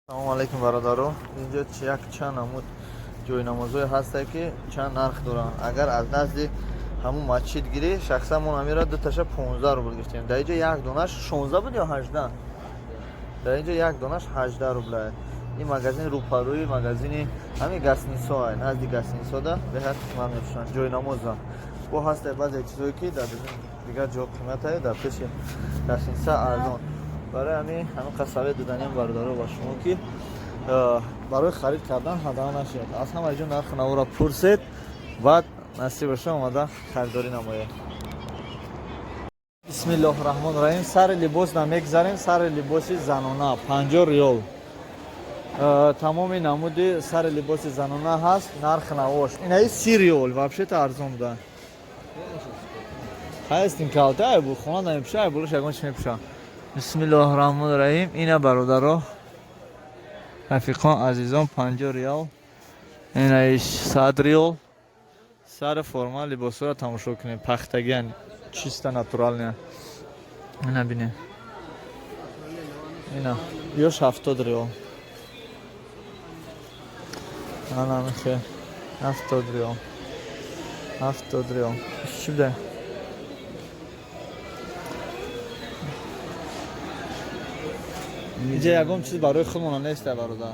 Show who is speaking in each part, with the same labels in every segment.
Speaker 1: Салому алайкум, бародаро. Инҷо як чанд намуд ҷойнамозҳое ҳастае, ки чанд нарх доранд. Агар аз назди ҳамун масҷид гирӣ, шахсан мо амира дуташа 15 рубл гирифтем. Дар инҷо як донаш 16 буд ё 18? Дар инҷо як донаш 18 рубла. Ин магазин рӯпарӯи магазини ҳамин гостиницо, назди гостиницода беҳад қимат мефурӯшанд ҷойнамоза. Бо ҳастае баъзе чизое, ки дар дигар ҷо қиматае, дар пеши гостиница арзон. Барои ҳамин қасаве доданем, бародаро, ба шумо, ки барои харид кардан ҳадар нашавед. Аз ҳама ҷо нархи наворо пурсед, баъд насиб боша, омада харидорӣ намоед. Бисмиллоҳи раҳмони раҳим. Сари либос намегзарем. Сари либоси занона 50 риёл. Тамоми намуди сари либоси занона ҳаст, нархи навош инаи 30 риёл. Вообще-то арзон буда. Ҳастин калта ай бу хона намепуша, ай булуш ягон чи мепуша. Бисмиллоҳи раҳмони раҳим. Ина, бародаро, рафиқон, азизон, 50 риёл. Инаи 100 риёл. Сари форма либосҳоро тамошо кунем, пахтагиан, чисто натуральная. Ина бинем, ина ёш 70 риёл. Ана михе 70 риёл, 70 риёл. Чӣ буда? Инҷа ягон чиз барои худмона нест, бародар.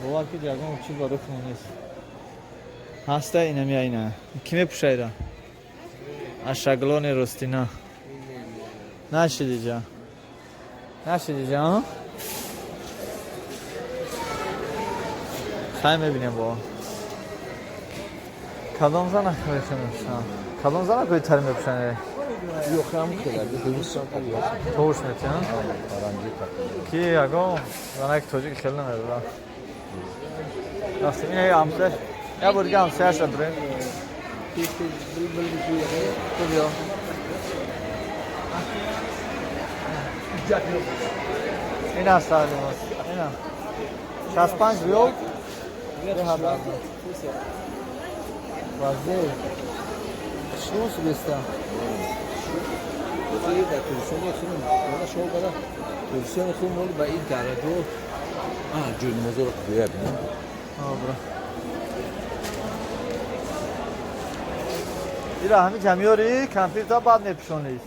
Speaker 1: Бовар ки ягон чиз барои худмон нест. Ҳаста инамия, ина кӣ мепӯша ира? Ашаглони ростина нашидиҷа, нашидиҷа. Хай, мебинем, бо кадом занак мепӯшам, кадом занак беҳтар мепӯшанд. Тош метиҳанд ки ягон занаки тоҷик хеле намедодам. Рафтем, ина ҳамсаяш, як бор дига ҳамсаяша дурем. Биё, ина сар либос, ина 65 риёл. Вазе шус беста.
Speaker 2: Дар Тоҷикистон худам шумо бара Тоҷикистон худам моли ба ин дараҷо ҷойнамозоро биёя бинам.
Speaker 1: Бра. Ира ҳамин ҷамёри компютер баъд мепӯшонед.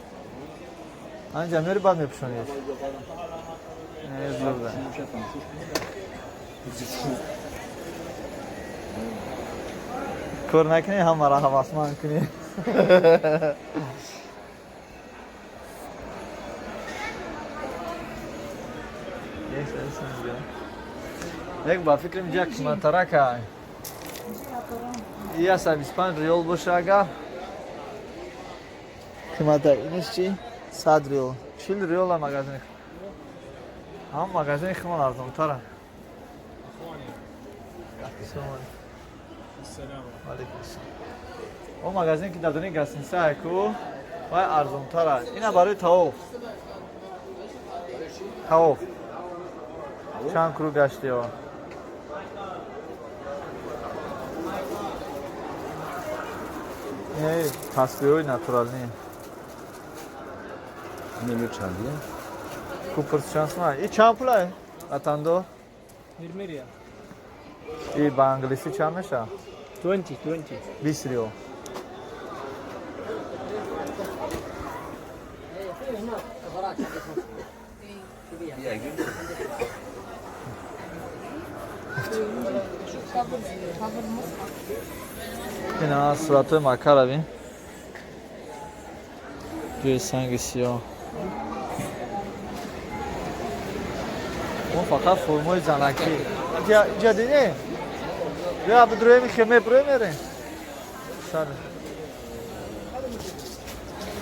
Speaker 1: Ҳамин ҷамёри баъд мепӯшонед. Зурда. Кор накунӣ, ҳамаро ҳавасманд кунӣ. Як ба фикрам, инҷа қиматтарака. И 125 риёл боша, агар қимата. Иниш чи? 100 риёл. 40 риёла магазини. Ҳам магазини химон арзонтара. О, магазин ки дар дуни гостиница ку, вай арзонтара. Ина барои тавоф. Тавоф. Чанд круг гаштиё? Не, тасбиҳои натуралӣ.
Speaker 2: Инаме чандия?
Speaker 1: Купурс чанд сум? И чанд пулай? Ватандор?
Speaker 3: Мирмирия.
Speaker 1: И ба англисӣ чанд мешавад?
Speaker 3: 20, 20.
Speaker 1: 20 риёл. Ина суратҳои Маккара бин. Ҷои санги сиёҳ. Мо фақат формои занакӣ. Инҷа дидӣ? Бия, бидроем, хеме броем, мерем. Сар.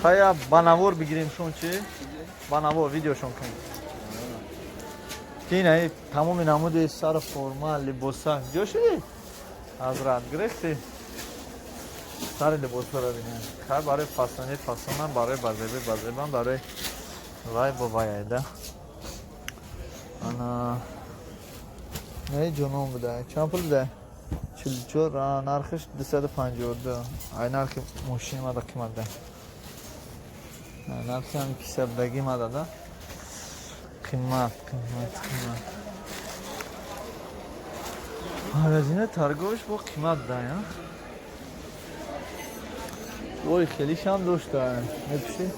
Speaker 1: Хая, ба навор бигирем шон чи? Ба навор видеошон кунем. Ки ина тамоми намуди сар форма, либоса. Ҷо шудӣ? Ҳазрат, гирифтӣ? Сари либосҳоро бинем. Хай, барои фасони фасонам, барои базеби базебам, барои вай бо вай айда. Ана не, ҷонон буда. Чанд пул буда? 44, нархиш 252. Ай нархи мошин мада қимат да. Нархи ҳами кисабдагӣ мада да. Қимат, қимат, қимат. Магазина торговыйш бо қимат да, вой, хелишам дошта, мепӯшӣ.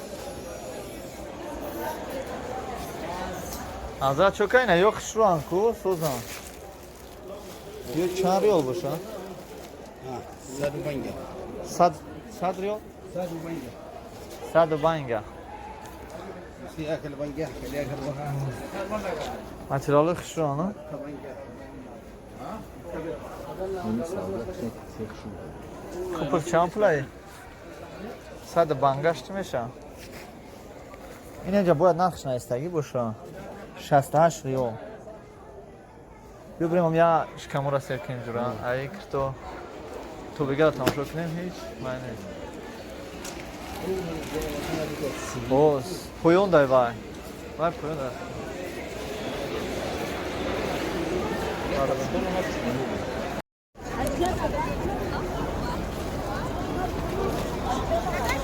Speaker 1: Аза чокайна ё хушрӯан ку созан. Ё чанд риёл боша?
Speaker 4: Саду банга.
Speaker 1: Сад, сад риёл?
Speaker 4: Саду банга.
Speaker 1: Саду банга.
Speaker 4: Си акл банга, хеле акл банга.
Speaker 1: Материали хушрӯан.
Speaker 4: Банга.
Speaker 1: Купр чанд пулай? Саду бангаш чӣ меша? Инҷа бояд нархш наистагӣ боша. 68 риёл. Биё бирем, я шикамора сер кунем ҷура. Ай кирто то бигара тамошо кунем, ҳеҷ май нест. Боз поён дай вай. Вай поён дай.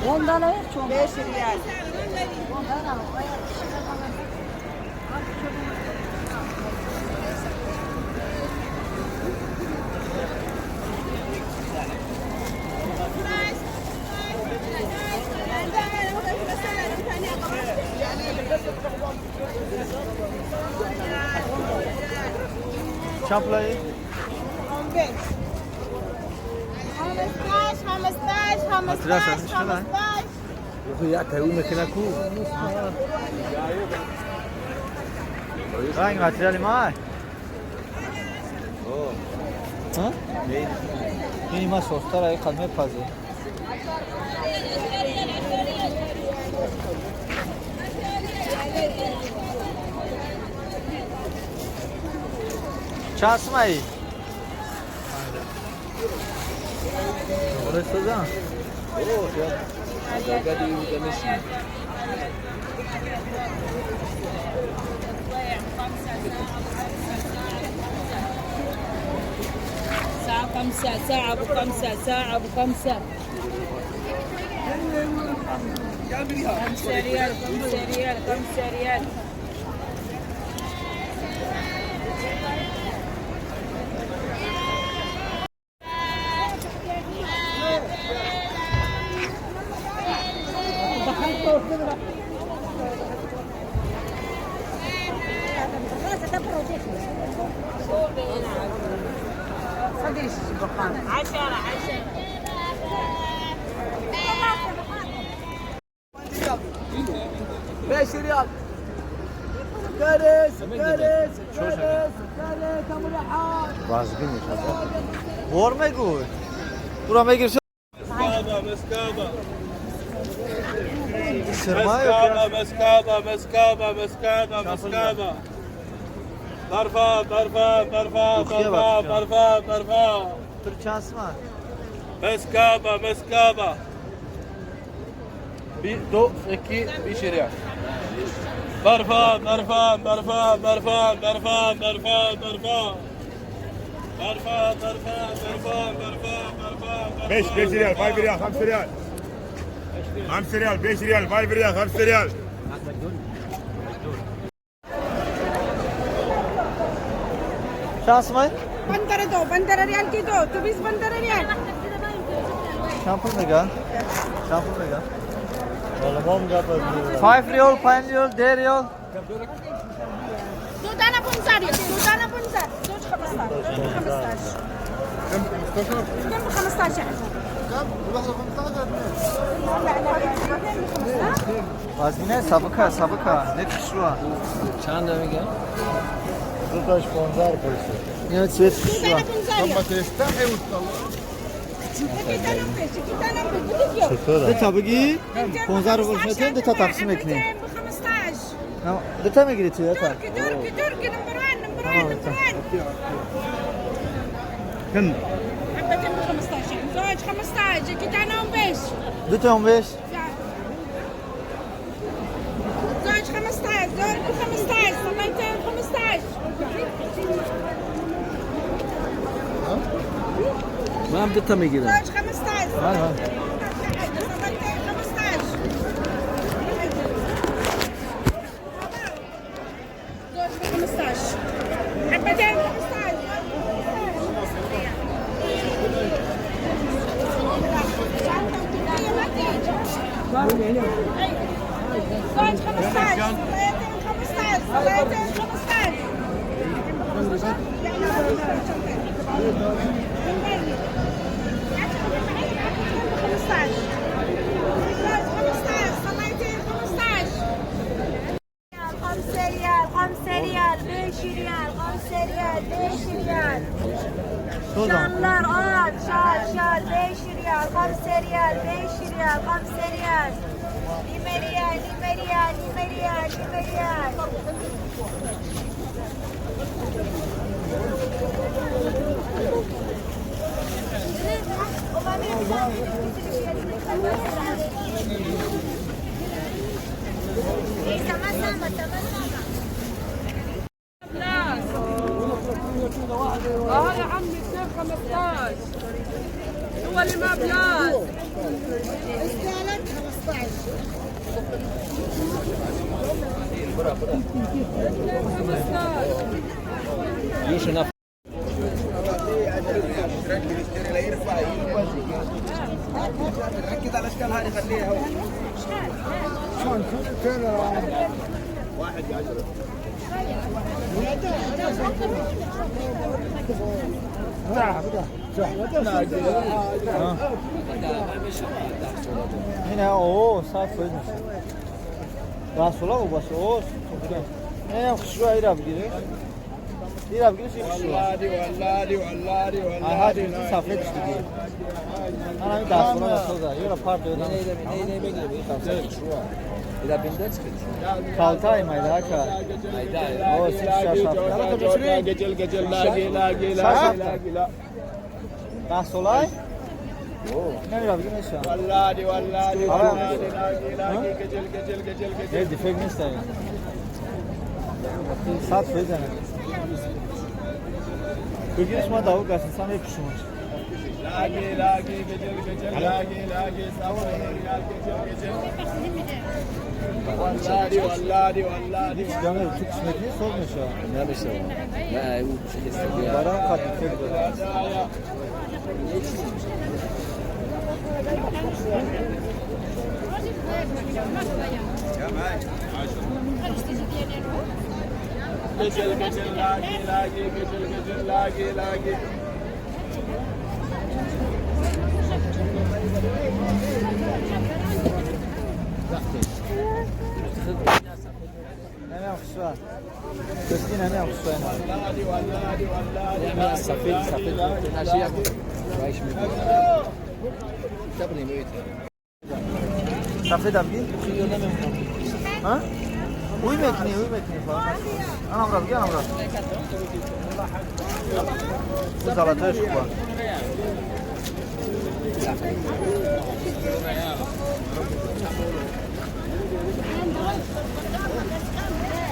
Speaker 5: Ondan ver çok.
Speaker 6: 5 riyal.
Speaker 5: Ondan al.
Speaker 1: Чанд пулай?
Speaker 6: 15. 15, 15, 15, 15.
Speaker 2: Як таю мекуна ку.
Speaker 1: Ранг материали май? Ҳа? Ини ма сохтара и қад мепазӣ. Чанд сумаи? Оре созан.
Speaker 2: Гади меши.
Speaker 6: ساعة خمسة، ساعة أبو خمسة، ساعة أبو خمسة. 5 ريال، 5 ريال، 5 ريال. 10 10.
Speaker 7: 5 ريال. كرس كرس كرس كرس ابو رحاب.
Speaker 2: Вазгин мешавад.
Speaker 1: Бор мегӯй. Тура мегирши.
Speaker 8: مسكابة.
Speaker 1: Сирма ё
Speaker 8: مسكابة مسكابة مسكابة مسكابة مسكابة، برفان برفان برفان.
Speaker 1: أخيرا.
Speaker 8: برفان برفان برفان.
Speaker 1: Тур чанд сума?
Speaker 8: مسكابة مسكابة. بي دو اكي بيش ريال. برفان برفان برفان برفان برفان برفان برفان برفان برفان برفان برفان برفان.
Speaker 9: 5 5 ريال، 5 ريال، 5 ريال، 5 ريال، 5 ريال، 5 ريال، 5 ريال.
Speaker 1: Чанд сумай?
Speaker 6: 15 दो، 15 रियाल की दो तो 20، 15 रियाल.
Speaker 1: Чанд пул мега? Чанд пул мега? 5 риёл, 5 риёл, 10 риёл.
Speaker 6: دو دانة 15 ريال، دو دانة 15، زوج 15، زوج 15. كم؟ ب 15 يعني. كم؟ الواحدة 15. لا لا، اثنين ب 15.
Speaker 1: Вазгина, сабука, сабука, не хушрӯа.
Speaker 2: Чанд мега?
Speaker 4: Дуташ 15 пулси.
Speaker 1: Ин цвет
Speaker 6: دو
Speaker 1: хушрӯа.
Speaker 6: دانة 15 ريال. یکی دانه پیش، یکی دانه پیش، بدید.
Speaker 1: Дута бигӣ 15 рубл метиҳем, дута тақсим мекунем.
Speaker 6: ب 15.
Speaker 1: Дута мегирӣ ту ята?
Speaker 6: تركي تركي تركي، number 1، number 1، number 1.
Speaker 4: كم؟
Speaker 6: حبتين ب 15، زوج 15، یکی دانه بيش.
Speaker 1: Дутаам беш.
Speaker 6: زوج 15، زوج ب 15، صليتين 15.
Speaker 2: Ман дута мегирам.
Speaker 6: زوج 15، صليتين 15. زوج ب 15، حبتين 15، زوج ب 15.
Speaker 5: 5 ريال، 5 ريال، 5 ريال. شالlar al، شال شال 5 ريال، 5 ريال، 5 ريال، 5 ريال. 2 ريال، 2 ريال، 2 ريال، 2 ريال.
Speaker 6: اه يا عمي 2 15 هو اللي ما بلاش.
Speaker 5: استهلك 15.
Speaker 4: ركز على الاشكال هذه خليها واحد 10.
Speaker 1: ина о сад фоиз мешавад. Даҳсола вобаста о инам хушрӯ ира бигирӣ, ира бигирӣ, ин хушрӯ ҳаҷми сафедш диги. Ана ҳамин даҳсола насоза ёра пар додам. Калтай майда ака. О, 6 7 даҳсолай намира бигӣ мешавад. Дефект нест, 100% ана. Бигириш, ма даву гасинсан мепӯшумаш. Ту киш мекунӣ, соз мешавад.
Speaker 2: Намешавад. Не, ӯ шикастагӣ.
Speaker 1: Барам қад дефект дорад. Намеам хушва. Дӯсти намеам хушва.
Speaker 2: Сафед сафед наши як вайш мекунад.
Speaker 1: Сафед абги? Ҳа? Уй мекунӣ, уй мекунӣ. Анам ра биги, анам ра. Золотоеш хуба.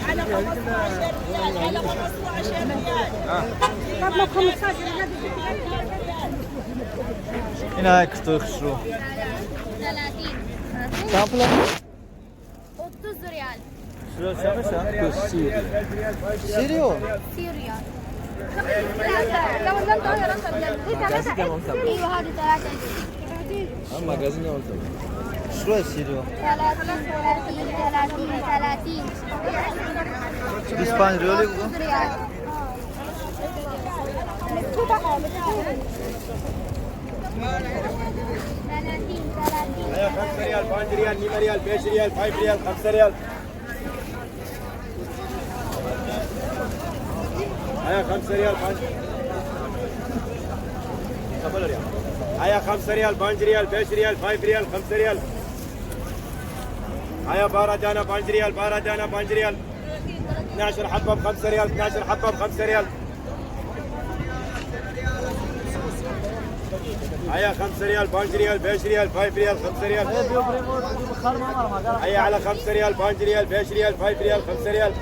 Speaker 6: على 15 ريال، على 15 ريال. طب ما 15
Speaker 1: ина куртои хушрӯ.
Speaker 5: 30.
Speaker 1: Чанд пул?
Speaker 5: 30 ريال.
Speaker 1: Чанд мешавад? Сирио?
Speaker 5: 30 ريال. ايوه هذه 3.
Speaker 2: Магазин
Speaker 1: хушрӯ сирио.
Speaker 5: 30 30 30.
Speaker 1: 25 риёли бугӯ.
Speaker 5: 30 ريال. 30 30.
Speaker 9: 5 ريال، 5 ريال، 2 ريال، 5 ريال، 5 ريال، 5 ريال. هيا 5 ريال، 5 ريال. هيا 5 ريال، 5 ريال، 5 ريال، 5 ريال، 5 ريال. هيا بارة دانا 5 ريال، بارة دانا 5 ريال. 12 حبة ب 5 ريال، 12 حبة ب 5 ريال. هيا 5 ريال، 5 ريال، 5 ريال، 5 ريال، 5 ريال. هيا على 5 ريال، 5 ريال، 5 ريال، 5 ريال، 5 ريال.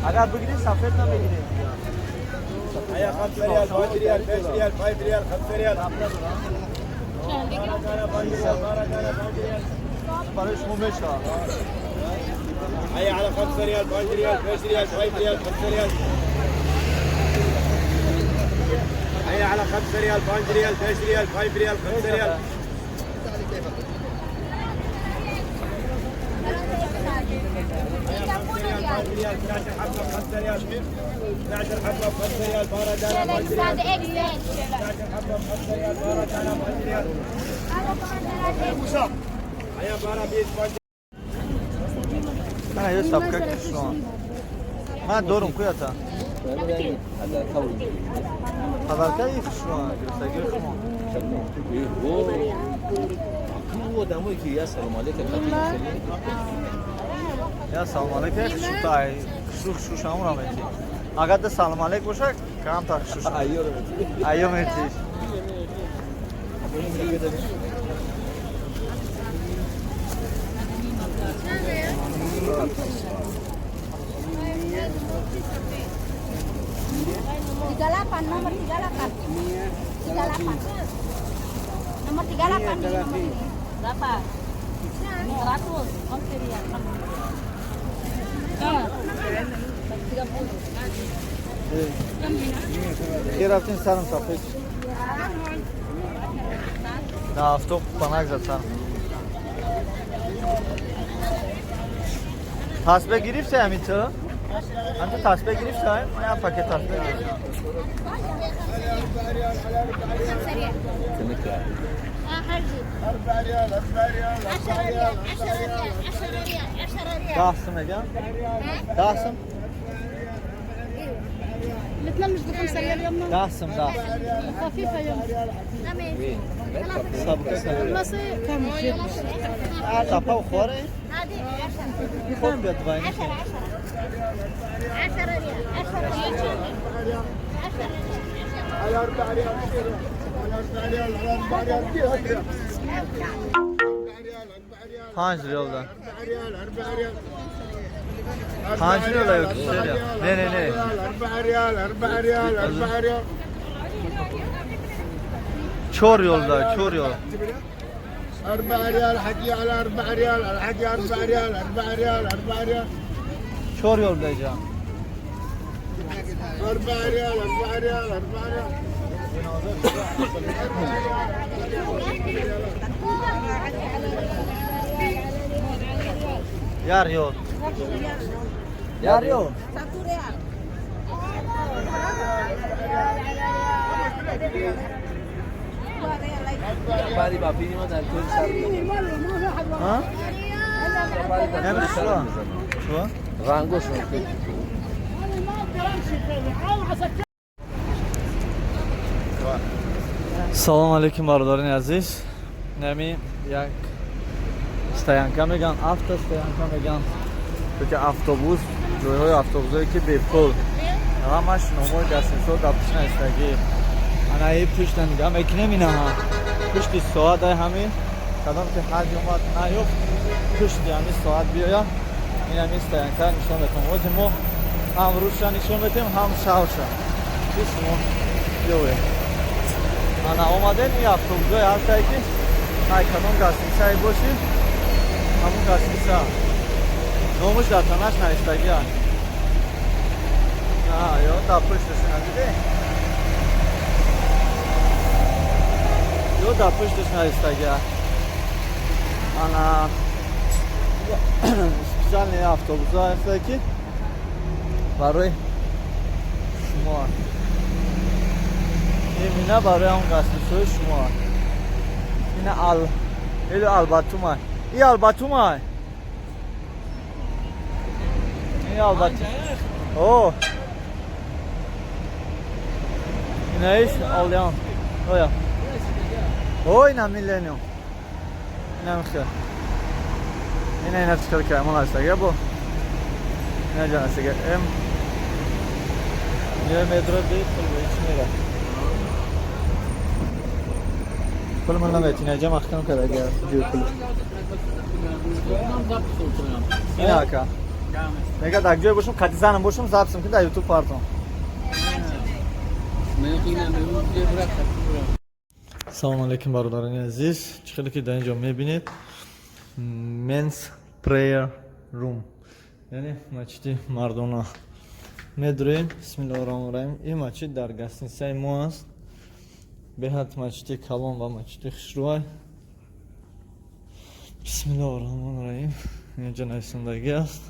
Speaker 1: Агар бигирӣ, сафед намегирӣ.
Speaker 9: هيا 5 ريال، 5 ريال، 5 ريال، 5 ريال، 5 ريال.
Speaker 1: Барои шумо мешавад.
Speaker 9: هيا على 5 ريال، 5 ريال، 5 ريال، 5 ريال، 5 ريال. هيا على 5 ريال، 5 ريال، 5 ريال، 5 ريال، 5 ريال. ريال 12 حبة ب 5 ريال، 12 حبة ب 5 ريال بارة دانا 5 ريال، 12 حبة ب 5 ريال بارة دانا 5 ريال. هيا بارة بيس 5.
Speaker 1: Ана ё сабка хушрӯан. Ман дорум куята. Подаркаи хушрӯан гирифтагии хумон.
Speaker 2: Одамое ки я салом алейкум.
Speaker 1: Я салом алейкум хушрӯтай. Хушрӯ хушрӯ шамура мети. Агар да салом алейк боша, камтар хушрӯ. Айё метиш.
Speaker 6: Nomor 38. 38. Nomor 38 nih, nomor ini. Berapa? 100. Oke, ya. 30.
Speaker 1: Ки рафтин сарам сафед. На авто панак зад сарам. Тасбеҳ гирифти ҳамин ту? Ҳамин ту тасбеҳ гирифти? Ман як пакет тасбеҳ гирифтам. 10 сум мегам? 10 сум?
Speaker 6: الاثنين مش ب5 ريال يما.
Speaker 1: 10 сум 10.
Speaker 6: خفيفة يما.
Speaker 1: Сабка.
Speaker 6: كم؟
Speaker 1: Тапа хоре?
Speaker 5: هذه
Speaker 1: Хоб биёд вайни.
Speaker 5: 10 10 10 ريال 10 ريال 10
Speaker 7: على 4 ريال على 4 ريال على 4 ريال
Speaker 1: 5 риёл да.
Speaker 7: 4 ريال 4 ريال
Speaker 1: 5 риёл ё 3 риёл? Не, не, не.
Speaker 7: 4 ريال 4 ريال 4 ريال.
Speaker 1: 4 риёл да, 4 риёл.
Speaker 7: 4 ريال حكي على 4 ريال الحكي 4 ريال 4 ريال 4 ريال.
Speaker 1: 4 риёл да иҷа.
Speaker 7: 4 ريال 4 ريال 4 ريال.
Speaker 1: 1 риёл. 1 риёл.
Speaker 2: Баъди ба филма дар тӯли сар.
Speaker 1: Ҳа? Намешуа. Чуа?
Speaker 2: Рангошон.
Speaker 1: Салом алейкум, бародарони азиз. Нами як стоянка меган, автостоянка меган. Токи автобус, ҷойҳои автобусое ки бепул. Ҳамаш номои гостиницаҳо дар пушт наистагӣ. Ана и пушта нигаҳ мекунем инаҳа. Пушти соат ай ҳами кадом ки ҳаҷ омад наёфт, пушти ҳами соат биёя. Ин ҳами стоянка нишон метавон. Ҳозир мо ҳам рӯзша нишон метавем, ҳам шавша. Ки шумо биёвед. Ана омадем, ин автобусҳое ҳастае ки ай кадом гостиницае бошӣ, ҳамун гостиница номуш дар танаш навиштагӣ аст. Ё дар пушташ надидӣ? Ё дар пушташ навиштагӣ аст. Ана специальный автобусҳо ҳастае ки барои шумо аст. Имина барои ҳамун гостиницаҳои шумо аст. Ина ал элу Албатума. И Албатума. И Албатум. О. Инаиш Алян. Оя. О, ина Миллениум. Ина михел. Ина ина чикар каймон астага бо. Ина ҷан астага. М. Ё метро би пул бо чӣ мера. Пул ман наметина ҷа маҳкам кардага ҷӯй пул. Ина ака. Мега дар ҷое бошам, қади занам бошам, записам ки дар YouTube партом. Салом алейкум, бародарони азиз. Чӣ хеле ки дар ин ҷо мебинед, Men's Prayer Room. Яъне масҷиди мардона. Медурем, бисмиллоҳи раҳмони раҳим. Ин масҷид дар гостиницаи мо аст. Беҳад масҷиди калон ва масҷиди хушрӯай. Бисмиллоҳи раҳмони раҳим. Инҷа нависондагӣ аст.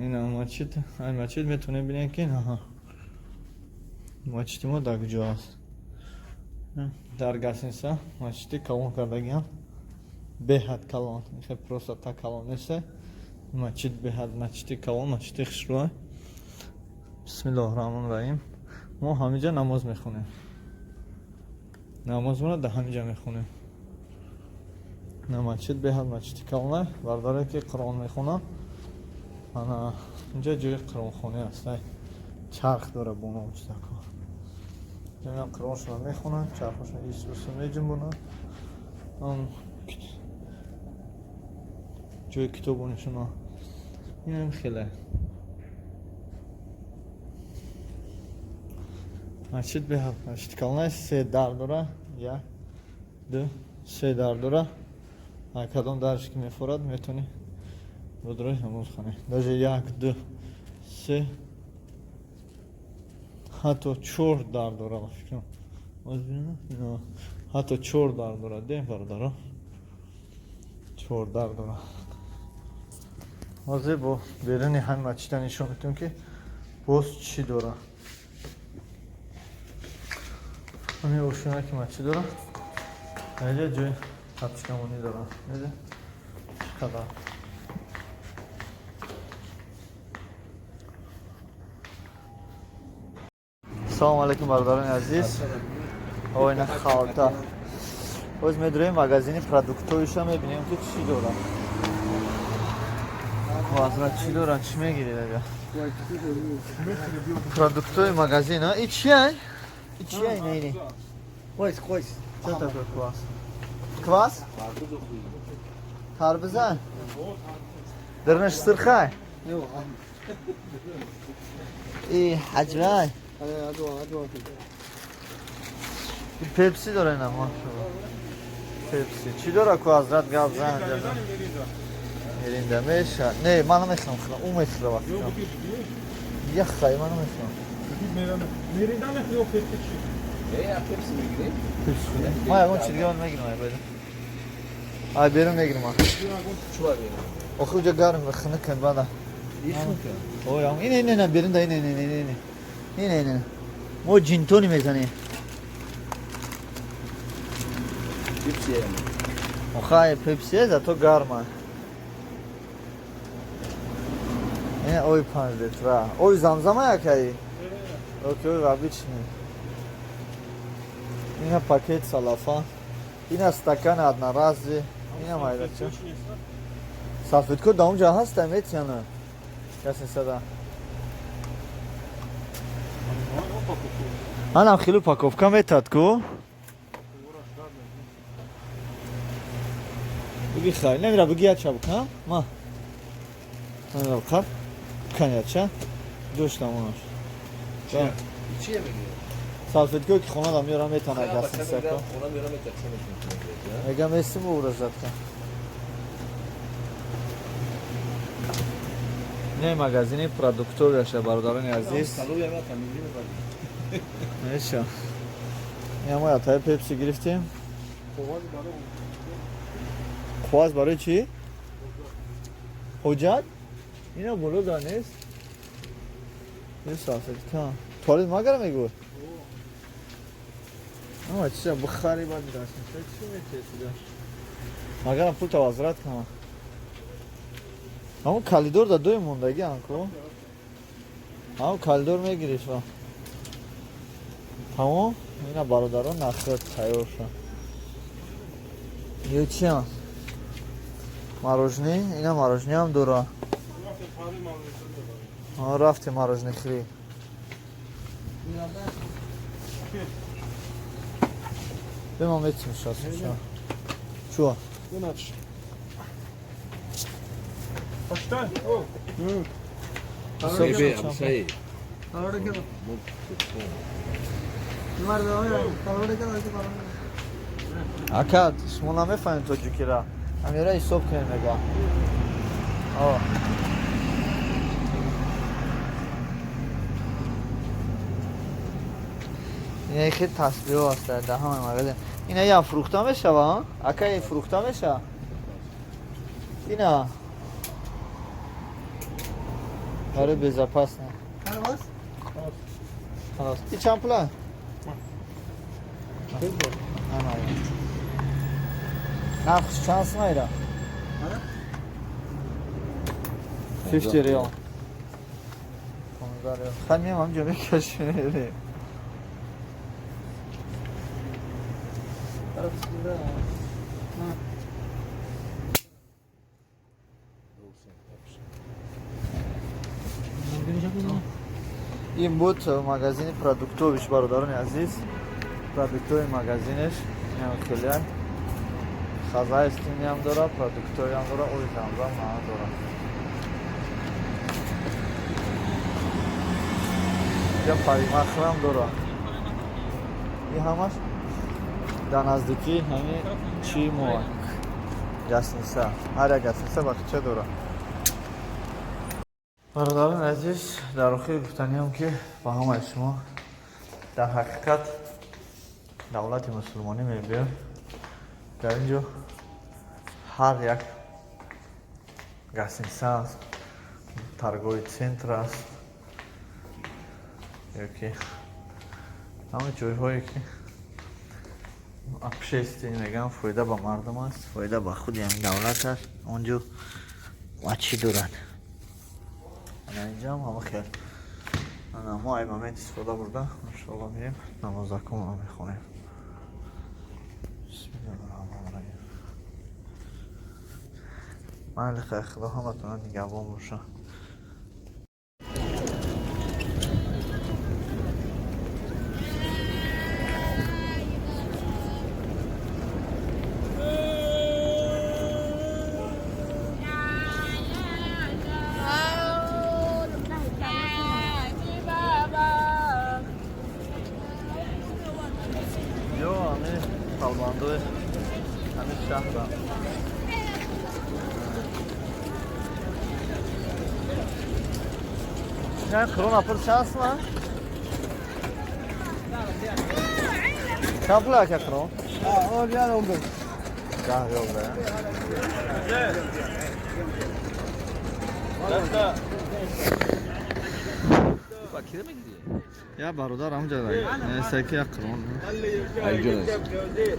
Speaker 1: Ина масҷид, ай масҷид метавонем бинем ки аҳа. Масҷиди мо дар куҷо аст? Дар гостиница масҷиди калон кардагиам. Беҳад калон. Хе просто та калон нест. Масҷид беҳад масҷиди калон, масҷиди хушрӯ. Бисмиллоҳир Раҳмонир Раҳим. Мо ҳамиҷа намоз мехонем. Намозмонро дар ҳамиҷа мехонем. На масҷид беҳад масҷиди калона. Бародаре ки Қуръон мехонанд, ана инҷа ҷои қуръонхонӣ аст. Чарх дора бо ном чизако. Инам қуръоншонро мехонанд, чархошон исусу меҷунбонанд. Ҷои китобонишона. Инам хеле. Масҷид беҳад масҷиди калона, се дар дора. Як, ду, се дар дора. Кадом дарш ки мефорад, метавонӣ бодрои намоз хонӣ. Даже як, ду, се, ҳатто чор дар дора, ба фикрам. Ҳатто чор дар дора. Дем бародаро. Чор дар дора. Ҳозир бо беруни ҳамин масҷида нишон медиҳем, ки боз чӣ дора. Ҳамин ошона ки масҷид дора. Инҷа ҷои тапчикамонӣ дора. Дида? Чӣ қадар. Салому алейкум, бародарони азиз. Ойна халта. Боз медурем магазини продуктовиша, мебинем ки чӣ дора. Ҳазрат, чӣ дора? Чӣ мегиред ага? Продуктовый магазин, а? И чи ай? И чи ай, не, не.
Speaker 4: كويس كويس.
Speaker 1: Что такое квас? Квас? Тарбиза? Дырныш сырхай?
Speaker 4: ايوه.
Speaker 1: И ҳаҷвай?
Speaker 4: ادوى ادوى.
Speaker 1: Пепси дора ина, машалло. Пепси. Чӣ дора ку ҳазрат, гап зан? Миринда меша. Не, ман намехӯрам хӯрам. Ӯ мехӯра вақт. Яхай, ман намехӯрам.
Speaker 8: Миринда мехӯри, пепси чӣ?
Speaker 2: Пепси мегирем?
Speaker 1: Ман ягон чи дига мегирам, ай байда. Ай берун мегирам.
Speaker 2: Чуба берун?
Speaker 1: Охи уҷа гарм хунукан бада. Ой, ин ин ин берун да, ин ин ин ин. Ин ин. Мо ҷинтони мезанем.
Speaker 2: Пепси.
Speaker 1: Охай пепси зато гарма. Ин ой 5 литра. Ой замзама якай. Окей, обычный. Ина пакет салафан. Ина стакан одноразовый. Ина майдача. Салфетко да онҷа ҳаста, метияна. Касе сада. Анам хеле упаковка метад ку. Буги хай, намира буги яча букам. Ма. Намира букам. Кан яча. Доштам онаш.
Speaker 2: Чие мегирем?
Speaker 1: Салфетко ки хона да меорам метана гасин сако.
Speaker 2: Хона меорам метана.
Speaker 1: Мегам эсим уражат кан. Не магазини продуктовый аша, бародарони азиз. Неша. Я мо ятаи пепси гирифтем. Қоғаз барои чӣ? Ҳоҷат? Ина боло да нест. Ин салфетка. Туалет магара мегӯ? Ама чиза бихари баъд даст. Чӣ метесида? Магарам пул тавазрат кунам. Ҳамон калидор да дуи мондагӣ анко. Ҳамон калидор мегириш ва. Тамом? Ина бародарон нахӯрд тайёр шуд. Ё чия? Мороженое, ина мороженое ҳам дора. Рафтем мороженое хӯрӣ. Бема метим шас. Чуа? Ака, шумо намефаҳмед тоҷикира. Амира ҳисоб кунед мега. Ина хел тасбиҳо аст дар ҳамаи магазин. Ина ям фурӯхта мешава? Ака, ин фурӯхта мешава? Ина барои безопасно. Халос. И чанд пула? Нархш чанд сум айра? 50 риёл. 15 риёл. Хай меам ҳамҷо мекашем. Ин буд магазини продуктовиш, бародарони азиз. Продуктови магазинеш хеле хозяйственный ам дора, продуктовиам дора, ои замзам ҳама дора. Я парикмахерам дора. Ин ҳамаш дар наздикии ҳами чи мо гостиница. Ҳар як гостиница бахча дора. Бародарони азиз, дар охир гуфтаниам, ки ба ҳамаи шумо дар ҳақиқат давлати мусулмонӣ мебиёд. Дар ин ҷо ҳар як гостиница аст, торговый центр аст, ёки ҳама ҷойҳое ки общественный мегӯям, фоида ба мардум аст, фоида ба худи ҳамин давлат аст. Он ҷо чӣ дорад? Ана инҷам ҳама хел. Ана мо ай момент истифода бурда, иншоалло, мирем намозакумро мехонем. Бисмиллаҳи. Майли, хайр, Худо ҳаматона нигаҳбон боша. Ё ами талбандои ҳамин шаҳра. Yani krona пул чанд сум? Чанд пул ака крон?
Speaker 7: 10 риал 15.
Speaker 1: 10 риёл да. Я бародар ҳамҷа саки як крон.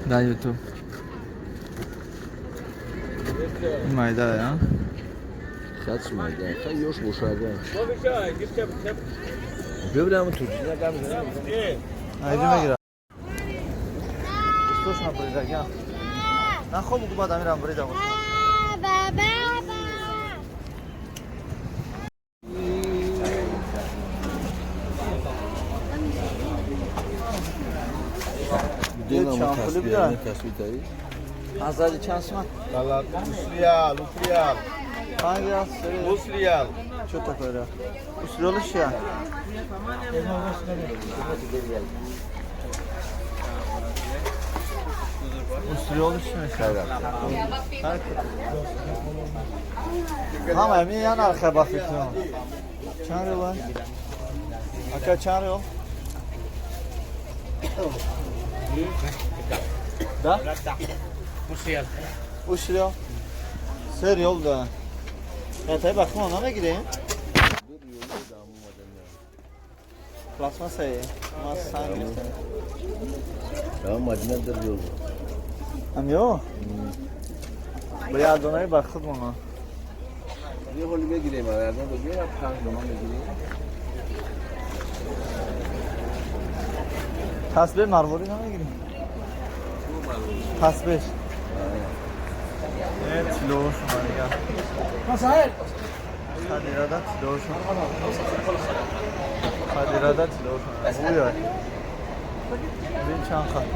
Speaker 1: Дар Ютуб. Майда я?
Speaker 2: Хат майда. Хай ёш бошад. Бибирам ту.
Speaker 1: Айди мегира. Дустошона буридагиам. Нахоб гу баъд амирам бурида бошам. Чанд пули буда? Азади чанд сумат?
Speaker 7: 3 риал, 3 риал.
Speaker 1: 5 риал, 3 риал.
Speaker 7: 3 риал.
Speaker 1: Что такое риал? 3 риал чия? 3 риал чӣ мешавад? Ҳама ҳамин я нархе ба фикрам. Чанд риёл? Ака, чанд риёл? Да?
Speaker 3: 3 риал.
Speaker 1: 3 риал. 3 риёл да. Тай ба худмон намегирем? Пластмассае. Ма санг гирифтем.
Speaker 2: Мадина 1 риёл.
Speaker 1: Ам ё? Ба як донаи ба худмона.
Speaker 2: یه حالی بگیریم، از اون بگیریم، 5 دона میگیریم.
Speaker 1: Тасбеҳ марворӣ намегирем? Тасбеҳ. Тилоошон дигар. Садирада тилоошон. Садирада тилоошон. Уя. Бин чанд хат.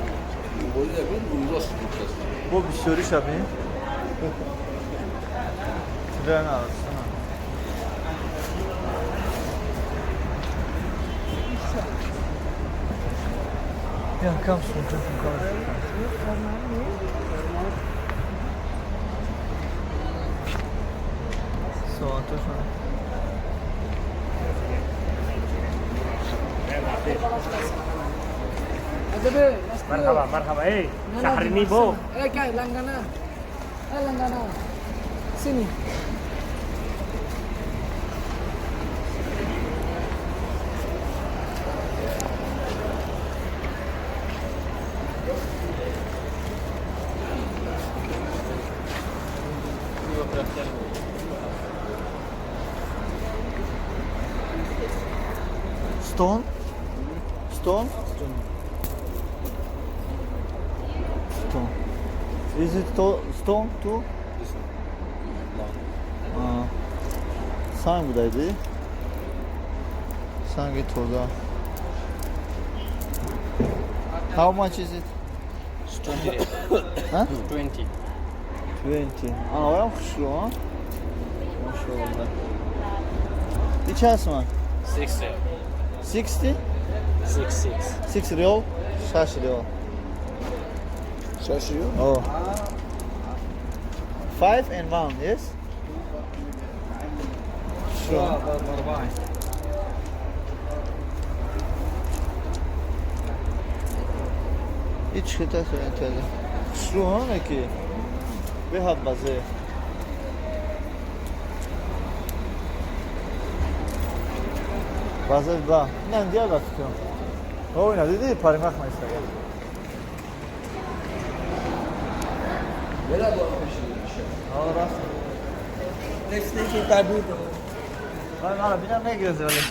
Speaker 1: Бо бисёриша бин. Тилоя нарасана. Якам сумка сумка. Соатошон.
Speaker 3: مرحبا مرحبا، ايه سحرني بو.
Speaker 6: ايه كاي لانغانا ايه لانغانا سيني.
Speaker 1: Stone? Stone? Stone. Is it stone too? Санг будади? Санги тоза. How much is it?
Speaker 3: 20 riyal.
Speaker 1: Huh?
Speaker 3: 20.
Speaker 1: 20. Ана, оям хушрӯ, а? Машаллах. И чанд суман?
Speaker 3: 6 riyal.
Speaker 1: 60?
Speaker 3: 6 6.
Speaker 1: 6 риол? 6 риол.
Speaker 2: 6 риол?
Speaker 1: Oh. 5 and 1, yes? Sure. Ҳеҷ хита интали. Хушрӯ ки беҳад базе. Базе ба. Инам дия ба фикрам. О, ина диди паримах майстага.
Speaker 2: Бела бо пеши.
Speaker 1: О, раст.
Speaker 4: Нестики табут.
Speaker 1: Вай, мара бинам мегирзе вале.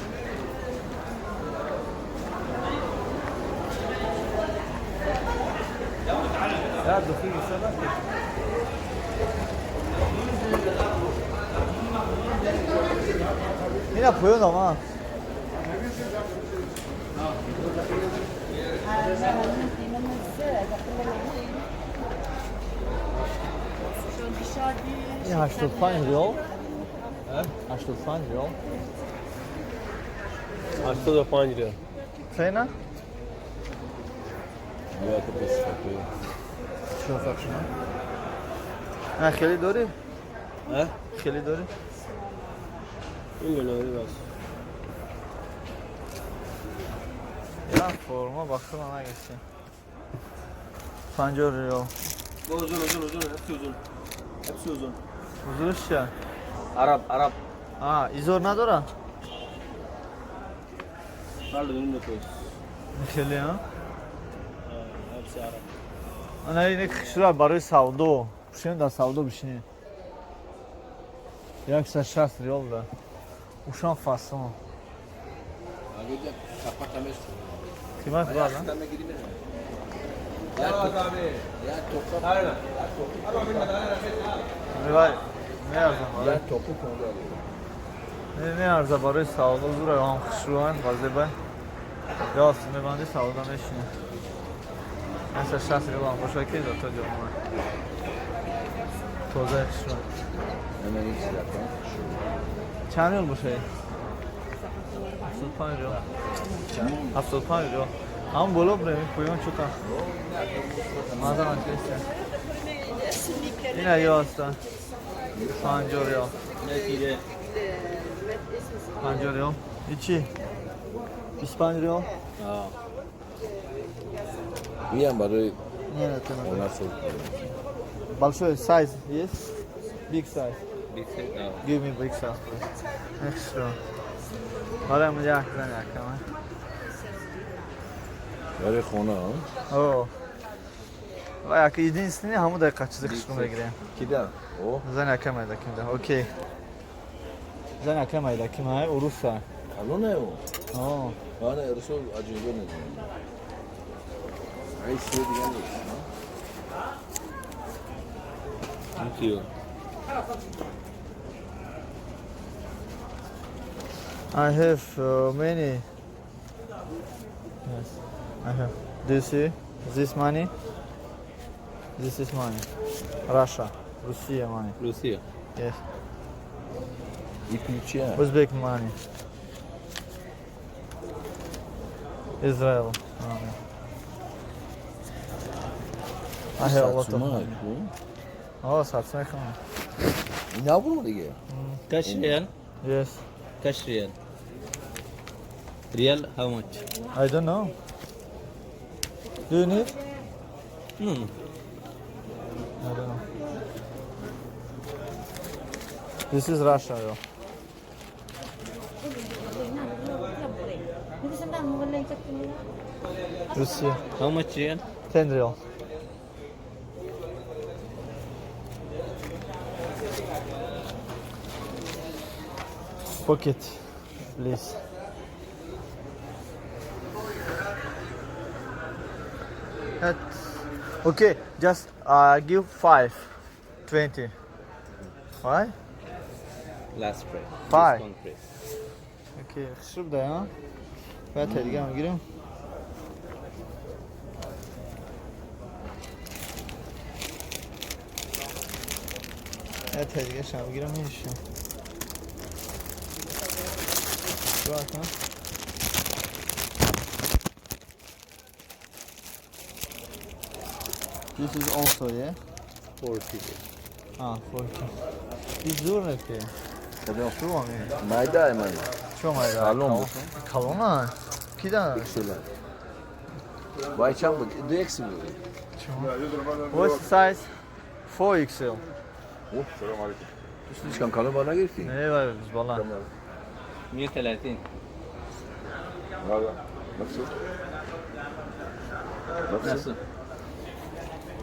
Speaker 1: Я духи гирифта. Ина поён омад. Ин 85 риол. 85 риол.
Speaker 3: 85 риол.
Speaker 1: Цена?
Speaker 2: Я то
Speaker 1: Чӣ шумо? На хеле дорӣ?
Speaker 3: А?
Speaker 1: Хеле дорӣ?
Speaker 3: Ин лонари бас.
Speaker 1: Я форма ба худо нагирифтем. 50 риол.
Speaker 3: Uzun uzun uzun hepsi uzun. Hepsi uzun.
Speaker 1: Узурш чия?
Speaker 3: Arap Arap.
Speaker 1: А, изор надора?
Speaker 3: Бале uzun koy.
Speaker 1: Хеле, а?
Speaker 3: Hepsi Arap.
Speaker 1: Ана ин хушра барои савдо. Пушем дар савдо бишинем. 160 риол да. Ушан фасон. Қимат бад, а? Вай, меарзам барои. Не меарза барои савдо зура ҳам хушрӯанд базе бай. Ёст мебанди савдо мешинем. 160 риол ҳам бошад ки зато ҷомона. Тозаи хушрӯ. Чанд риол бошад? 75 риол. 75 риол. Ҳам боло бурем, ин поён чӯта. Маза чист? Ина ёста. 50 риол. 50 риол. И чӣ? 25 риол?
Speaker 2: Иам барои
Speaker 1: Не, не, ты
Speaker 2: хона соз.
Speaker 1: Большой size есть? Big size.
Speaker 3: Big size. No.
Speaker 1: Give me big size, please. Extra. Барои як зан якама.
Speaker 2: Барои хона, а?
Speaker 1: О. Ва як единственный ҳаму дақиқа чизи хушрӯ мегирем.
Speaker 2: Кида? О,
Speaker 1: Зан яка майдаким да. Окей. Зан яка майдаким ай уруса.
Speaker 2: калона о.
Speaker 1: О.
Speaker 2: Ана русо аҷоибо недонам. Ай се дига нест.
Speaker 3: Thank you.
Speaker 1: I have many. Yes, I have. Do you see this money? This is money. Russia, Russia money.
Speaker 3: Russia.
Speaker 1: Yes.
Speaker 2: И ключа.
Speaker 1: Uzbek money. Israel money. I have a lot of money. Oh, сатсмай хам.
Speaker 2: Набуру диге.
Speaker 3: Cash riyal.
Speaker 1: Yes.
Speaker 3: Cash riyal. Riyal how much?
Speaker 1: I don't know. Do you need?
Speaker 3: No no.
Speaker 1: I don't know. This is Russia, yo. Russia.
Speaker 3: How much riyal?
Speaker 1: 10 rial. Pocket, please. Okay, just give 5, 20. Why?
Speaker 2: Last price.
Speaker 1: Five.
Speaker 2: Discount price.
Speaker 1: Okay, хушуб да, а? Баъд дига мегирем. Яте дига шам мегирам мешам. Баъд, а? This is also, yeah?
Speaker 2: 40.
Speaker 1: Ah, 40. This зур не ки?
Speaker 2: Майда майда.
Speaker 1: Чо майда?
Speaker 2: Калон.
Speaker 1: Калона? Кида?
Speaker 2: XL. Вай чанд буд? Ду X буд.
Speaker 1: What's the size? 4XL.
Speaker 2: Слишком калон ба нагирифтӣ?
Speaker 1: Не, вай, бала.
Speaker 3: 130.
Speaker 7: هذا نفسه نفسه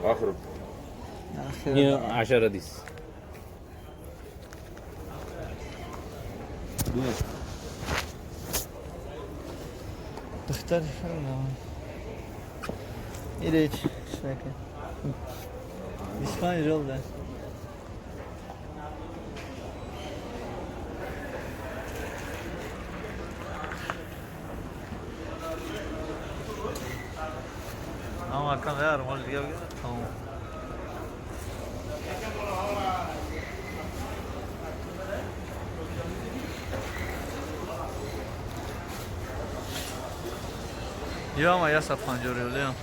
Speaker 7: اخره
Speaker 3: 110 ديس.
Speaker 1: Духтар Иреч, шнака. 25 рул да. Ама кам яр мол дига бигир. Тамом. Ё ма 150 рул ё.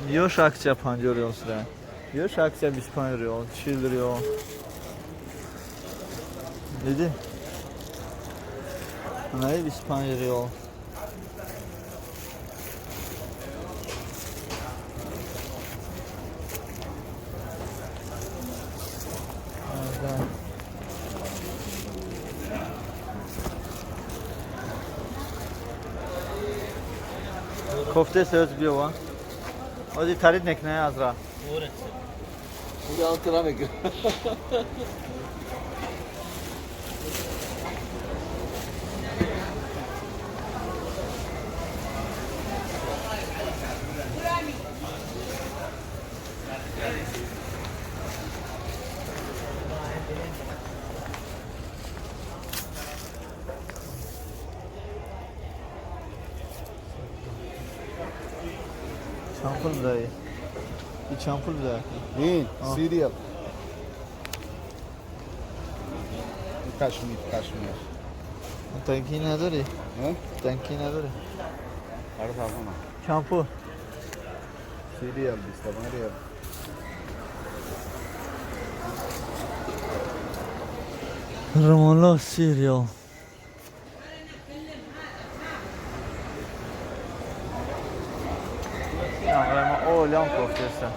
Speaker 1: Ёш акция 50 рул сра. Ёш акция 25 рул, 40 рул. Диди? Ана 25 рул. Да. Кофте сөз биё ва. Ози тарид мекунай азра.
Speaker 2: Ура антра мекунад.
Speaker 1: Чанд пул будаи? И чанд пул будаи?
Speaker 7: مين؟ سيريال كاشمير كاشمير.
Speaker 1: Танки надорӣ?
Speaker 7: ها؟
Speaker 1: Танки надорӣ?
Speaker 7: عارف عارفه.
Speaker 1: Чанд пул?
Speaker 7: سيريال 25 ريال.
Speaker 1: Ромало сериал. Олям кофтеса.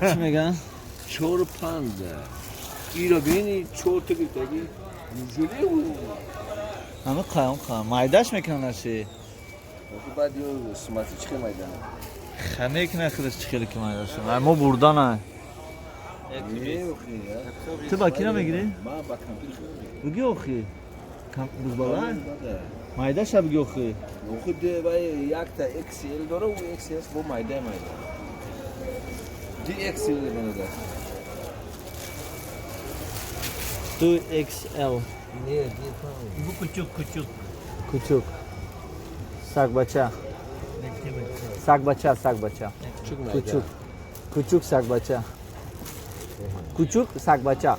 Speaker 1: Чӣ мегӯянд?
Speaker 2: Чор панҷ. Иро бини чор та гирифтагӣ. Мужуле у.
Speaker 1: Ҳама қаям қаям. Майдаш мекунанд аши.
Speaker 2: Охи баъд ё сумати чӣ хел майдана?
Speaker 1: Ха мекунад худаш чӣ хеле ки майдаш. Ай мо бурданай.
Speaker 2: Не охи.
Speaker 1: Ту ба ки намегирӣ?
Speaker 2: Ман ба компютер хел мегирам.
Speaker 1: Буги охи. Бузбалай? Майдаша буги охи.
Speaker 2: Охи де вай якта XL дора, у XL бо майда майда. Ди XL менада.
Speaker 1: 2XL.
Speaker 2: Не, ди
Speaker 3: Bu küçük küçük.
Speaker 1: Кучук. Сагбача. Сагбача, сагбача.
Speaker 2: Кучук майда.
Speaker 1: Кучук. Кучук сагбача. Кучук сагбача.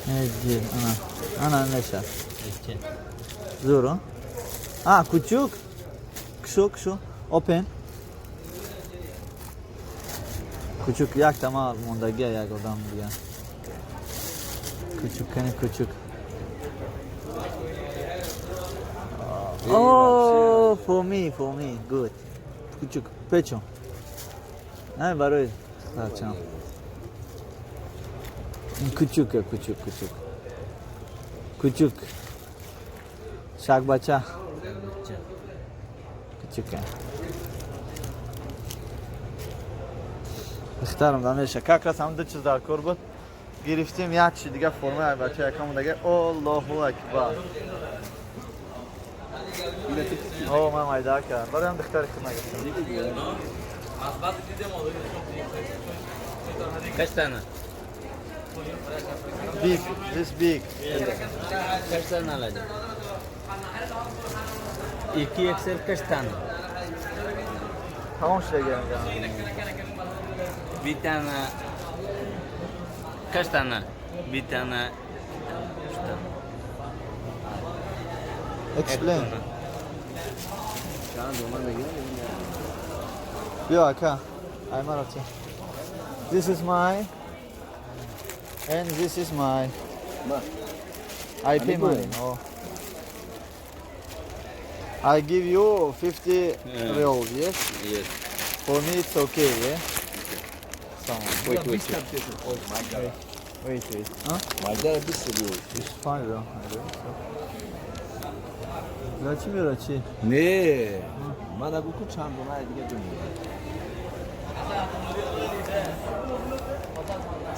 Speaker 1: Эди, ана. Ана неша. Зуро. А, кучук. Кшу, кшу. Open. Кучук як тама мондагия як одам дига. Кучук, кани кучук. Oh, for me, for me, good. Кучук, печо. Не, барои сарчам. Ин кучука, кучук, кучук. Кучук. Шакбача. Кучука. Духтарам дамеша. Как раз ҳам ду чиз дар кор буд. Гирифтем як чи дига формаи бача якам дига. Аллоҳу акбар. О, ман майда кард. Барои духтари худ нагирифтам.
Speaker 10: Kaç tane?
Speaker 1: Big, this big.
Speaker 10: Kaç tane alacak? 2 XL kaç tane?
Speaker 1: Tamam şuraya gelin.
Speaker 10: Bir tane. Kaç tane? Bir tane. Üç tane.
Speaker 1: Explain. Yo, aka. I'm out. This is my and this is my. I pay money. Oh. I give you 50 real, yes?
Speaker 10: Yes.
Speaker 1: For me it's okay, yeah? Tamam.
Speaker 10: Wait, wait.
Speaker 1: Wait, wait. Huh? It's fine, bro. Raçi mi raçi?
Speaker 2: Не, мана гуку чанд дона дига ҷумла.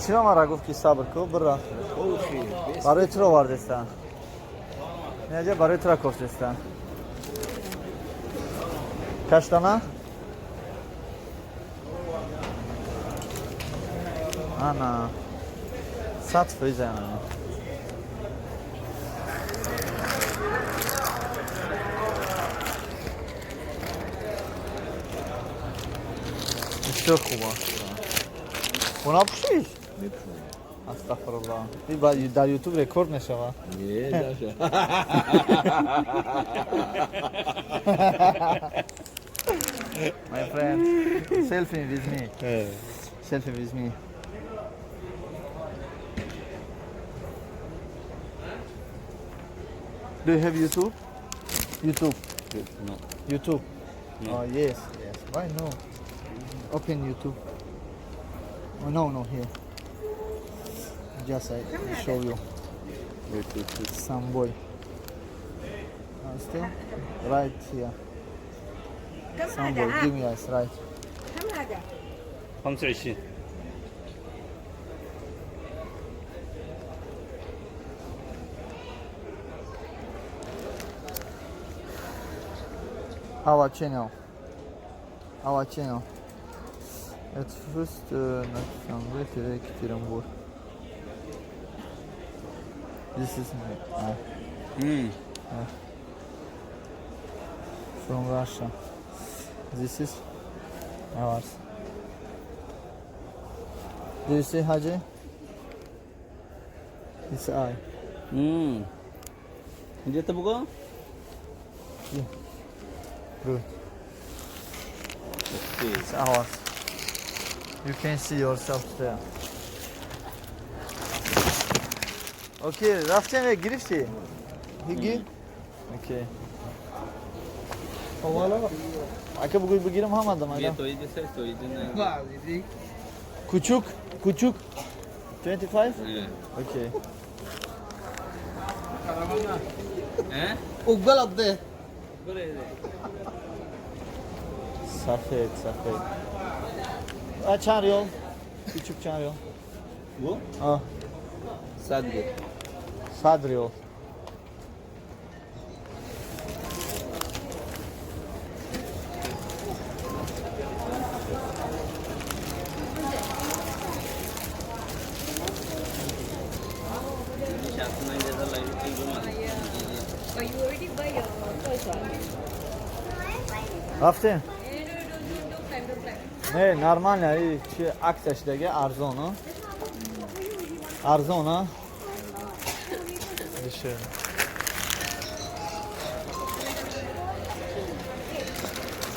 Speaker 1: Чиро мара гуфт ки сабр ку, бира. Барои туро овардестан. Неҷа барои туро кофтестан. Kaç tane? Ana. 100% ana. Бисёр хуб аст. Хона пӯшиш? Астағфируллоҳ. Дар YouTube рекорд мешавад.
Speaker 2: Не, даша.
Speaker 1: My friend, selfie with me. Selfie with me. Do you have YouTube? YouTube.
Speaker 10: No.
Speaker 1: YouTube.
Speaker 10: No.
Speaker 1: Oh yes, yes. Why no? Open YouTube. Oh no, no here. Just I show you.
Speaker 10: Wait, wait, wait.
Speaker 1: Some boy. Still right here.
Speaker 6: كم
Speaker 1: Some boy.
Speaker 6: هذا؟
Speaker 1: Give me ice right.
Speaker 6: كم هذا؟
Speaker 10: 25.
Speaker 1: Our channel. Our channel. At first, Dushanbe TV Ekaterinburg. This is me. From Russia. This is ours. Do you see Haji? It's I.
Speaker 10: Где ты был?
Speaker 1: Yeah. Good. It's ours. You can see yourself there. Okay, рафтем гирифти? Гир? Okay. Ака бугӯй бигирам ҳамадам ага. Кучук, кучук. 25? Okay.
Speaker 4: Угалабде.
Speaker 1: Сафед, сафед. А чанд риёл? Кучук чанд риёл?
Speaker 10: Bu?
Speaker 1: А.
Speaker 10: 100 риёл.
Speaker 1: 100 риёл. Рафтем? Не, нормально, и чи акция шидаги арзон, арзон, а? Дешевле.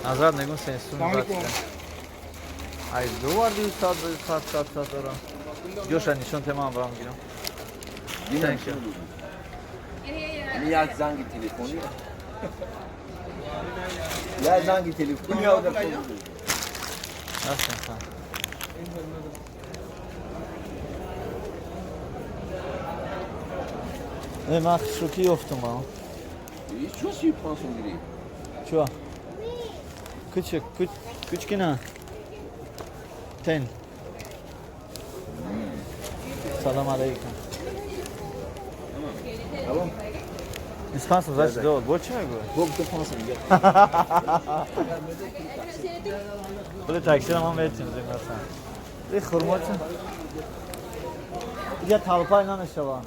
Speaker 1: Назар мегӯм сенсум. Ай доварди сад сад сад сад дорам. Ҷоша нишон те ман барам гирам. Thank you.
Speaker 2: Як занги телефонӣ. Як занги телефонӣ.
Speaker 1: Рафтем сан. Э, ман шӯхӣ ёфтум.
Speaker 2: Чё 75 сом гирифт?
Speaker 1: Чё? Küçük, küçükina. Ten. Салам алейкум.
Speaker 2: Тамом.
Speaker 1: 25 сом значит дод. Бо чӣ мегӯй?
Speaker 2: Бо 25 сом гирифт.
Speaker 1: Пули таксиро мо метим зимнасан. И хурмо чӣ? Иҷа талпай намешава.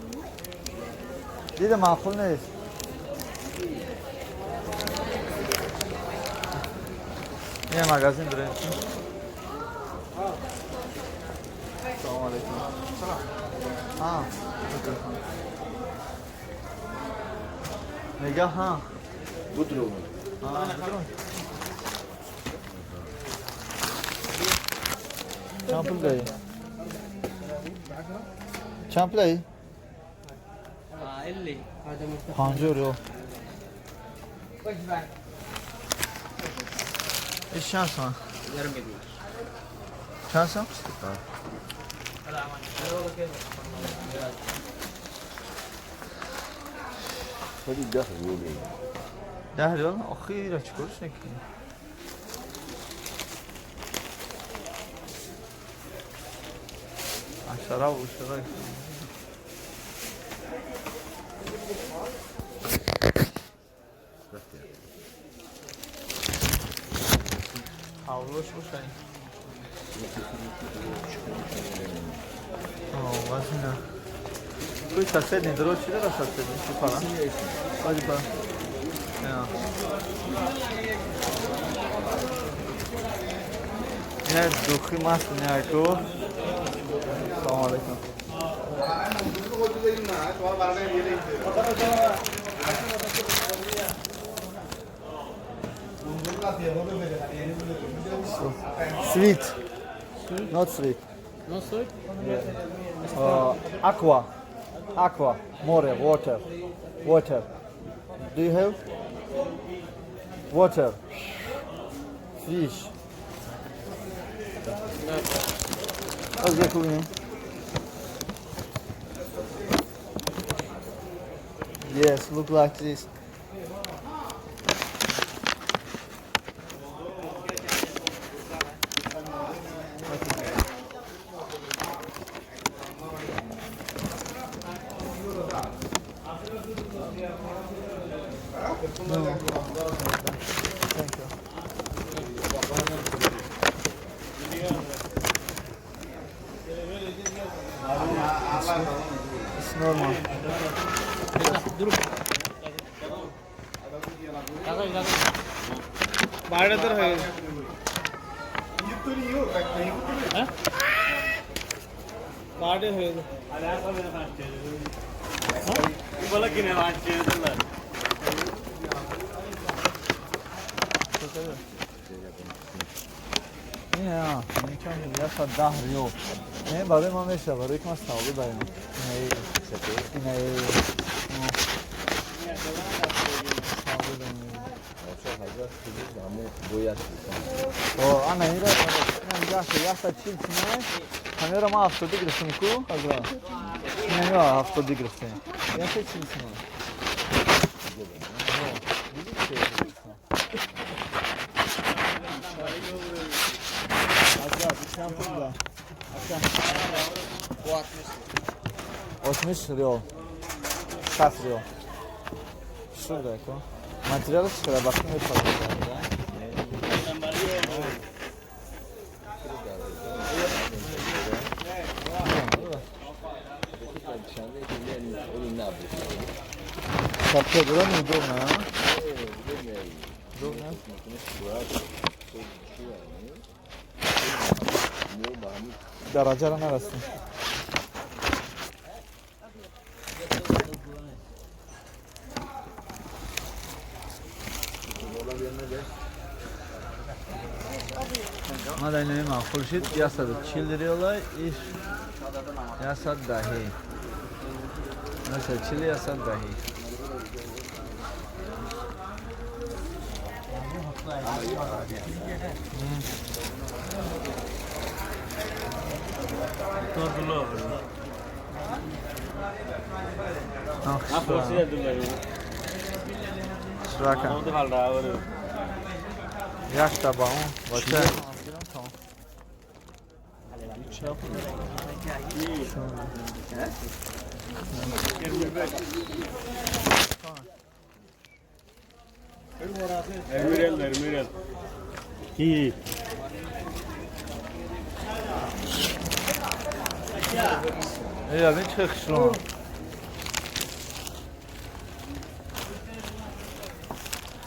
Speaker 1: Дида маъқул нест. Ин магазин дорем. Салом алейкум. А, мега ҳа.
Speaker 2: Будру.
Speaker 1: Чанд пул даи? Чанд пул даи? 50 риёл. Иш чанд сом? Чанд сом?
Speaker 2: Ходи 10 риёл.
Speaker 1: 10 риёл? Охи ира чӣ корш мекунӣ? Ашара ушара. Ҳавлош бошай. Вазина. Куй соседний дро чӣ дора соседний? Чӣ пара? Бади пара. Не, духи маст не ку. Салом алейкум. Sweet. Not sweet.
Speaker 8: No sweet?
Speaker 1: Yeah. Aqua. Aqua. More. Water. Water. Do you have? Water. Fish. Az yakın. Yes, look like this. No. Thank you. It's normal. Не, ничего, я 10 риёл. Не, барои ман мешава, барои ки ман савдо дарем. Инаи. О, ана ира, ина нигоҳ кун, 140 сомон. Ҳамеро ман 70 гирифтам ку, ҳазрат. Ина 70 гирифтем. 140 сомон. Ҳазрат, чанд пул да? 60 риёл. 60 риёл. Шуда ку. Материалаш чӣ қадар вақт мепардозад? Шапка была неудобно, а? Удобно. Дараҷаро нарастем. Ма дар инои маъқул шид 140 риёла иш 110. 140 110. Хушрака. Якта ба он бача.
Speaker 8: Ermirel, Ermirel. Ki.
Speaker 1: Ey abi çık şunu.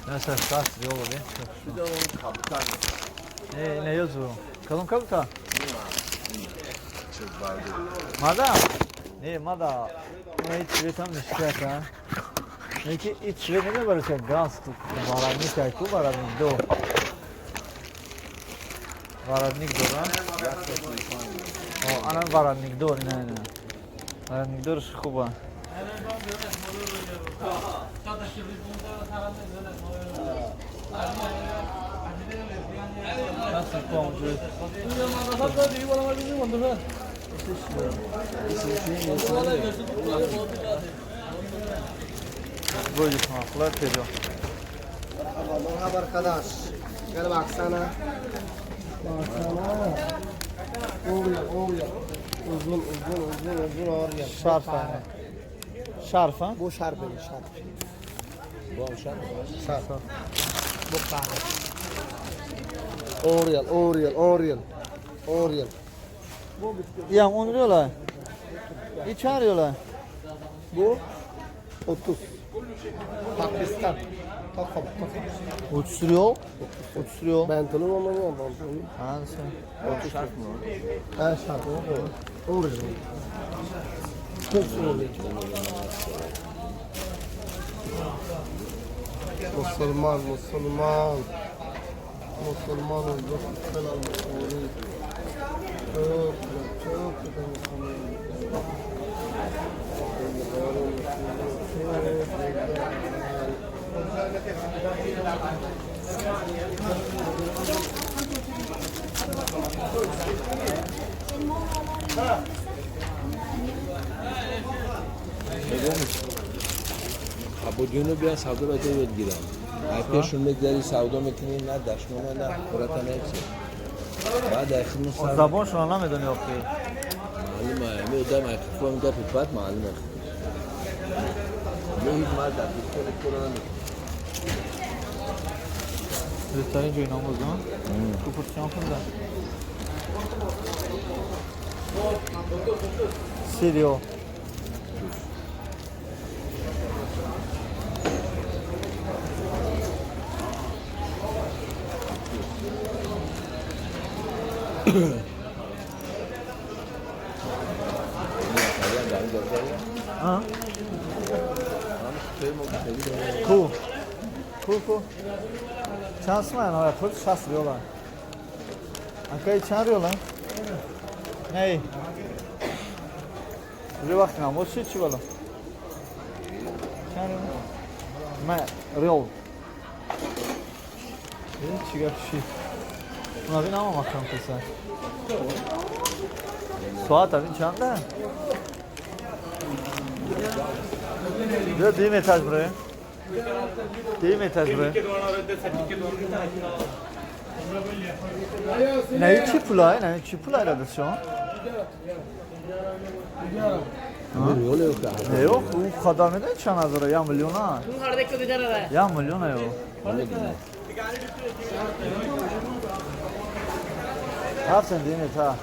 Speaker 1: Neyse saat yol abi. Ne yazıyor? Kalın kabuta. Мада? Не, мада. Ну, цветам нишката. Неки и цвет не бароша галстук. Варадник айку варадник до. Варадник до, да? О, ана варадник до, не, не. Варадник дорш хуба.
Speaker 7: مرحبا arkadaş. Gel baksana. Baksana. Oraya oraya. Uzun uzun uzun uzun oraya.
Speaker 1: Şarf yani. Şarf ha?
Speaker 7: Bu şarf şarf.
Speaker 2: Bu şarf.
Speaker 7: Şarf. Bu kahve. Oriel, Oriel, Oriel. Oriel.
Speaker 1: Ya 10 lira. İç arıyorlar.
Speaker 7: Bu 30. Pakistan. Takım, takım.
Speaker 1: 30 lira. 30 lira.
Speaker 7: Pantolon olmalı mı pantolon?
Speaker 1: Ha, sen.
Speaker 2: Şarf mı?
Speaker 7: Ha, şarf. Oriel. Çok Oriel. Müslüman, Müslüman. Müslüman olduk. Selam Çok çok güzel Müslüman.
Speaker 2: Abudiyonu بیا سودا به تو یاد گیرم. پیشون میگذری سودا میکنی نه دشمن نه خورت نه بعد اخیر
Speaker 1: زبانشون نمیدونی آخه.
Speaker 2: معلومه می آدم اخیر میگه بعد معلومه. یه هیچ مرد در دکتر کرونا نمیکنه.
Speaker 1: بهترین جای نماز ها؟ تو پرسیان خوندن. سیریو. ها؟ کو کو کو چند سمه نه خود 60 ریال انکای چند ریال نه یه وقت نماز چی بالا چند ریال من ریال چی گفت چی اونا بین اما مکان کسا ساعت این چنده؟ بیا دیم اتاج برای دیم اتاج برای نه چی پولای نه چی پولای را دست شما؟ نه yok o kadar neden çan hazır ya milyona ya milyona yok Hafsen değil mi ta?